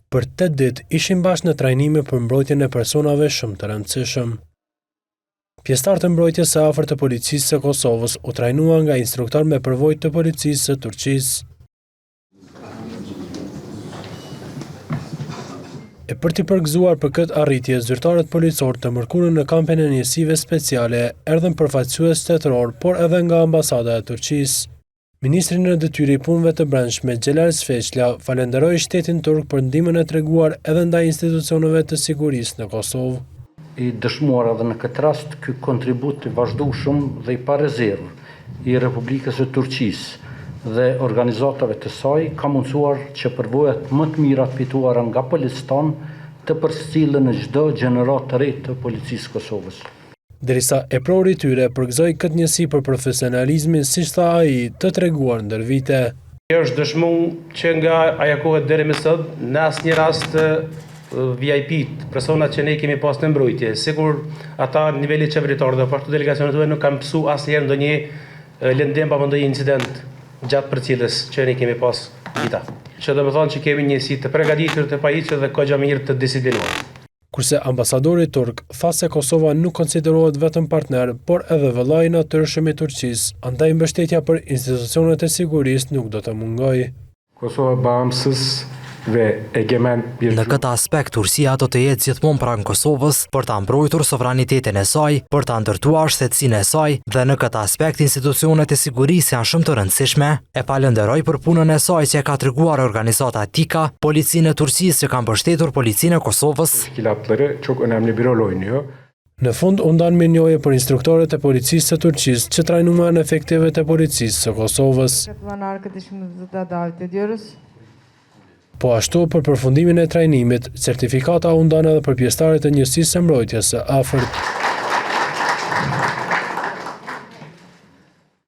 Për tetë ditë ishin bashkë në trajnime për mbrojtjen e personave shumë të rëndësishëm. Pjesëtarë të mbrojtjes së afërt të Policisë së Kosovës u trajnuan nga instruktorë me përvojë të Policisë së Turqisë. E për t'i përgëzuar për këtë arritje, zyrtarët policorë të mërkurën në kampin e njësive speciale erdhën përfaqësues shtetërorë, por edhe nga ambasada e Turqisë. Ministri në detyrë i Punëve të Brendshme, Xhelal Sveçla, falënderoi shtetin turk për ndihmën e treguar edhe ndaj institucioneve të sigurisë në Kosovë. I dëshmuar edhe në këtë rast, ky kontribut i vazhdueshëm dhe i parezervë i Republikës së Turqisë dhe organizatave të saj ka mundësuar që përvojat më të mira të fituara nga policët tanë të përcillen në çdo gjeneratë të re të Policisë së Kosovës. Derisa eprori i tyre përgëzoi këtë njësi për profesionalizmin siç tha ai, të treguar ndër vite. Kjo është dëshmu që nga ajo kohë deri më sot, në asnjë rast VIP-t, personat që ne kemi pas në mbrojtje, sikur ata nivelit qeveritar dhe po ashtu delegacionet huaja nuk kanë pësu asnjëherë ndonjë lëndim apo ndonjë incident gjatë përcjelljes që ne kemi pas mbi ta. Që domethonë që kemi njësi të përgatitur, të pajisur dhe kogja mirë të disiplinuar. Kurse ambasadori turk tha se Kosova nuk konsiderohet vetëm partner, por edhe vëllai i natyrshëm i Turqisë, andaj mbështetja për institucionet e sigurisë nuk do të mungojë. Kosova bağımsız ve egemen bir Në këtë aspekt, Turqia do të jetë gjithmonë pranë Kosovës për ta mbrojtur sovranitetin e saj, për ta ndërtuar shtetësinë e saj dhe në këtë aspekt institucionet e sigurisë janë shumë të rëndësishme. E falënderoj për punën e saj që e ka treguar organizata TİKA, Policinë e Turqisë që ka mbështetur Policinë e Kosovës. Teşkilatları çok önemli bir rol oynuyor. Në fund u ndanë mirënjohje për instruktorët e Policisë së Turqisë që trajnuan efektivët e Policisë së Kosovës. Katılan arkadaşımızı da davet ediyoruz. Po ashtu, për përfundimin e trajnimit, certifikata u ndanë edhe për pjesëtarët e njësisë së mbrojtjes së afërt.